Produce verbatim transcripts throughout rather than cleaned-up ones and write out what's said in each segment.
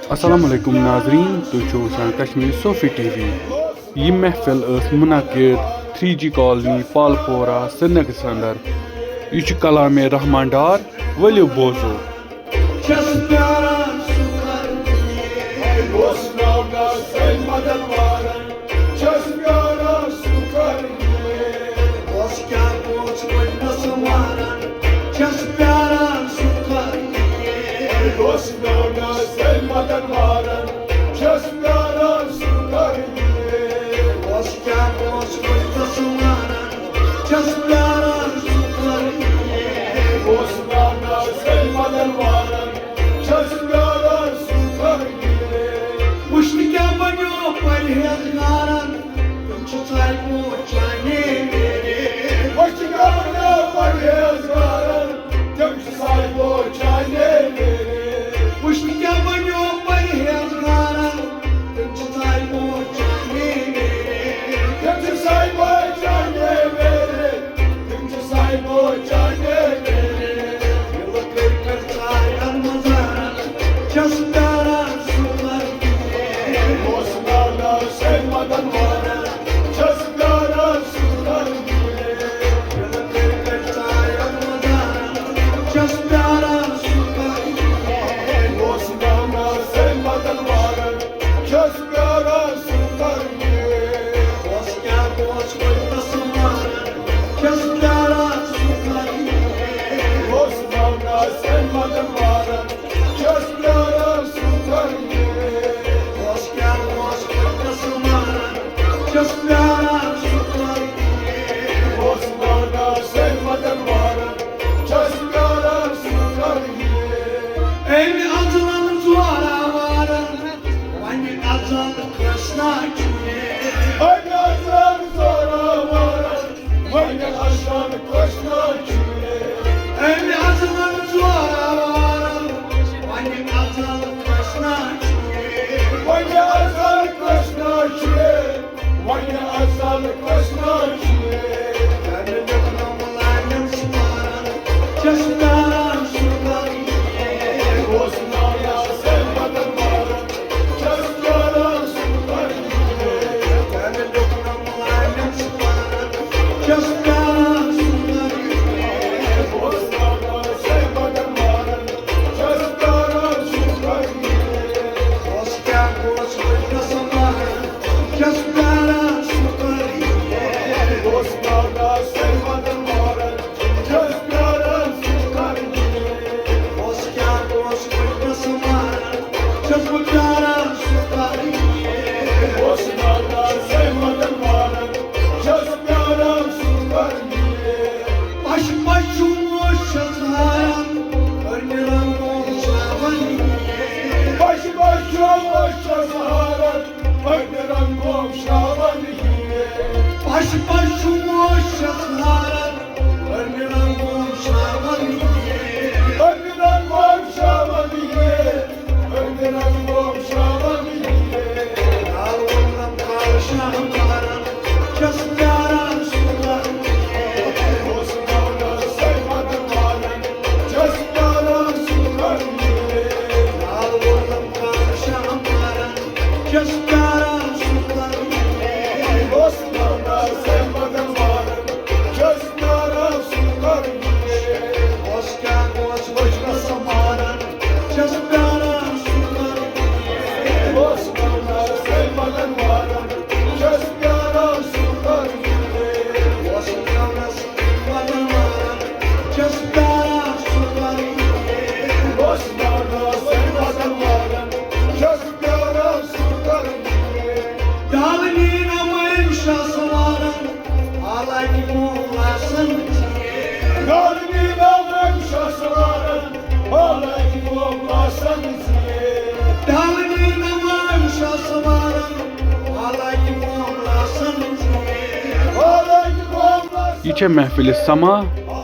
السلام علیکم ناظرین، تُہۍ چھِو وٕچھان کشمیر صوفی ٹی وی۔ یہِ محفل ٲس منعقد تھری جی کالونی پالپورہ سرینگرس اندر۔ یہِ چھُ کلام رحمان ڈار، ؤلِو بوزو۔ چھس پیاران سُہ کر، اوس ناو ناصر مدن وارن۔ چھس پیاران سُہ کر، اوس کیٛاہ اوس گۄڈٕنس وارن۔ چھس پیاران سُہ کر، اوس ناو ناصر مدن وارن۔ چھس پیاران سُہ کر، اوس کیٛاہ اوس گۄڈٕنس وارن۔ چھس پیاران سُہ کر، اوس ناو ناصر مدن وارن۔ چھس پیاران سُہ کر، وٕچھنہٕ کیٛاہ بنیو پرہیزگارن۔ تِم چھِ ساے پوچھانے میرے۔ وٕچھنہٕ کیٛاہ بنیو پرہیزگارن۔ تِم چھِ ساے پوچھانے میرے۔ وٕچھنہٕ کیٛاہ بنیو پرہیزگارن۔ تِم چھِ ساے پوچھانے میرے۔ تِم چھِ ساے پوچھانے میرے۔ تِم چھِ ساے پوچھانے میرے۔ ییٚلہِ کٔرۍ کٔرۍ ژاے انمزارن۔ چھس پیاران سُہ کر، اوس ناو ناصر مدن وارن۔ چھس پیاران سُہ کر، ییٚلہِ کٔرۍ کٔرۍ ژاے انمزارن۔ چھس پیاران سُہ کر، اوس ناو ناصر مدن وارن۔ چھس پیاران سُہ کر، اوس کیٛاہ اوس گۄڈٕنس وارن۔ چھس پیاران سُہ کر، اوس ناو ناصر مدن وارن۔ چھس پیاران سُہ کر، اوس کیٛاہ اوس گۄڈٕنس وارن۔ چھس پیاران سُہ کر، اوس ناو ناصر مدن وارن۔ چھس پیاران سُہ کر، أمۍ ازلن زورا وارن۔ وۄنۍ ازل کٲنٛسہِ نا چھُ۔ وۄنۍ ازل زورا وارن۔ وۄنۍ ازل کٲنٛسہِ نا چھُ۔ أمۍ ازلن زورا وارن۔ وۄنۍ ازل کٲنٛسہِ نا چھُ۔ وۄنۍ ازل کٲنٛسہِ نا چھُ۔ وۄنۍ ازل کٲنٛسہِ نا چھُ۔ کَرِ لیوٚکھنو مُلایِم سُہ وارن۔ چھَس پیاران سُہ کر۔ اوس ناو یاسر مدن وارن۔ چھَس پیاران سُہ کر۔ کَرِ لیوٚکھنو مُلایِم سُہ وارن۔ چھَس پیاران سُہ کر۔ اوس ناو یاسر مدن وارن۔ چھَس پیاران سُہ کر۔ اوس کیٛاہ اوس وٕنکیٚس وارن۔ چھَس پیاران سُہ کر۔ اوس ناو یاسر مدن وارن۔ چھَس پیاران سُہ کر۔ اوس کیٛاہ اوس وٕنکیٚس وارن۔ چھَس بہٕ پیاران سُہ کر۔ اوس ناو یاسر مدن وارن۔ چھَس پیاران سُہ کر۔ پَش پَش چھُم اوس چھَس ہاران۔ أڑنہِ رنٛگو شاوَن۔ پَش پَش چھُم اوس چھَس ہاران۔ أڑنہِ رنٛگو شاوَن۔ پَش پَش چھُم اوس چھَس ہاران۔ أڑنہِ رنٛگو شاوَن۔ أڑنہِ رنٛگو شاوَن۔ چھَس پیاران سُہ کر۔ اوس کیٛاہ اوس وٕچھنَس واران۔ چھَس پیاران سُہ کر۔ اوس وَنان سُہ مَدَن وارَن۔ چھَس پیاران سُہ کر۔ اوس وَنان سُہ مَدَن وارَن۔ چھَس پیاران سُہ کر۔ اوس وَنان سُہ مَدَن وارَن۔ چھَس پیاران سُہ کر۔ ڈالنی نہ مٲنۍ شاہ سوارَن۔ حالانکہ موم آسن زیر۔ ڈالنی نہ مٲنۍ شاہ سوارَن۔ حالانکہ موم آسن زیر۔ ڈالنی نہ مٲنۍ شاہ سوارَن۔ حالانکہ موم آسن زیر۔ حالانکہ موم آسن۔ یہِ چھےٚ محفلِ سما،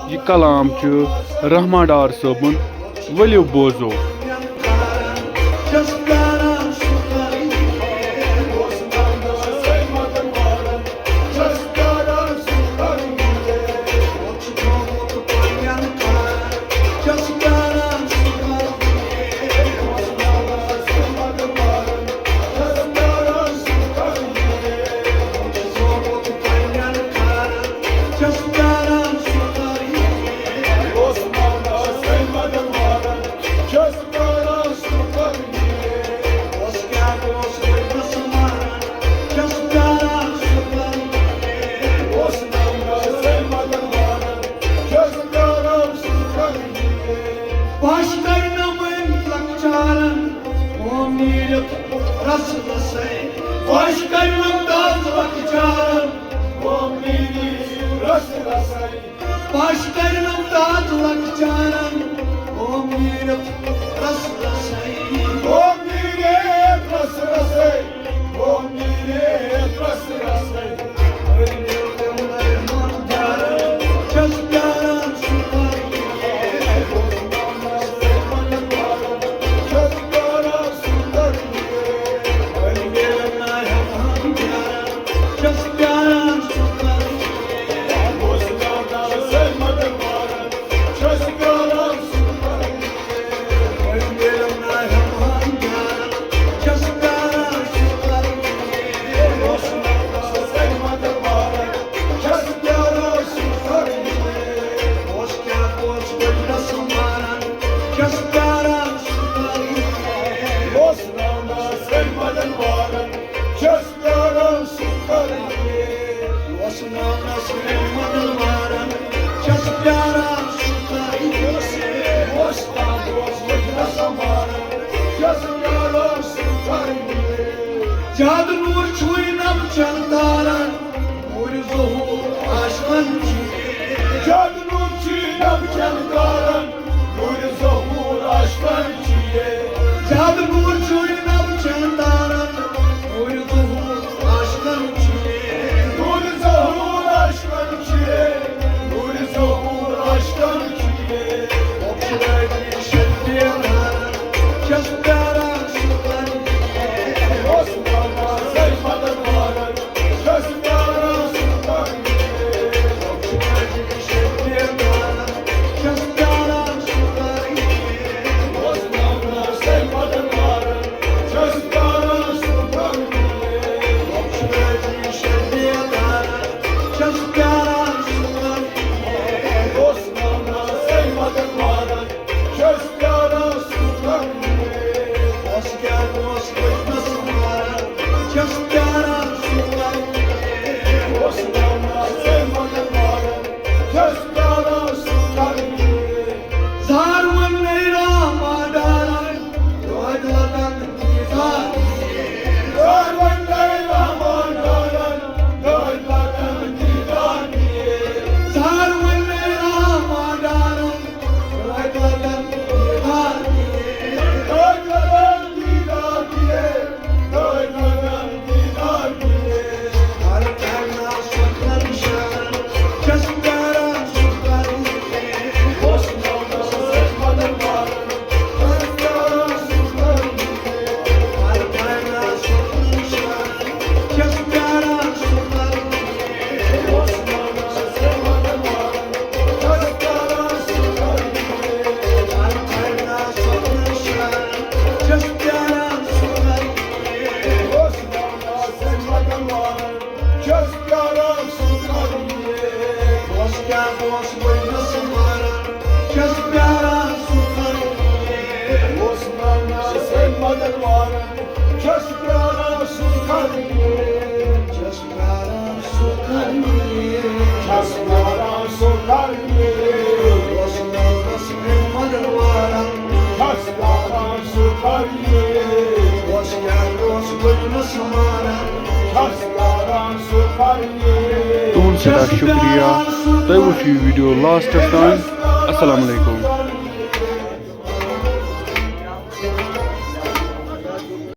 یہِ کلام چھُ رحمان ڈار صٲبُن۔ ؤلِو بوزو۔ نیٖرِتھ رس رسے، پش کرنم داز لۄکچارن، گوم نیٖرِتھ رس رسے۔ پش کرنم داز لۄکچارن، گوم نیٖرِتھ رس رسے۔ گوم نیٖرِتھ رس رسے، گوم نیٖرِتھ رس رسے۔ چھس پیاران سُہ پل، چھس پیاران سُہ پل۔ چھس پیاران سُہ پل۔ چھس پیاران سُہ پل۔ زیادٕ نوٗر چھُے نَم چندارن، نوٗرِ ظہوٗر عاشقن چھُے۔ زیادٕ نوٗر چھُے نَم چندارن، نوٗرِ ظہوٗر عاشقن چھُے۔ زیادٕ نوٗر چھُے نَم چندارن، نوٗرِ ظہوٗر عاشقن چھُے۔ نوٗرِ ظہوٗر عاشقن چھُے، نوٗرِ ظہوٗر عاشقن چھُے۔ چھس پیاران سُہ پل۔ تُہُنٛد سٮ۪ٹھاہ شُکریہ۔ تُہۍ وٕچھِو یہِ video last-س تام۔ السلام علیکم۔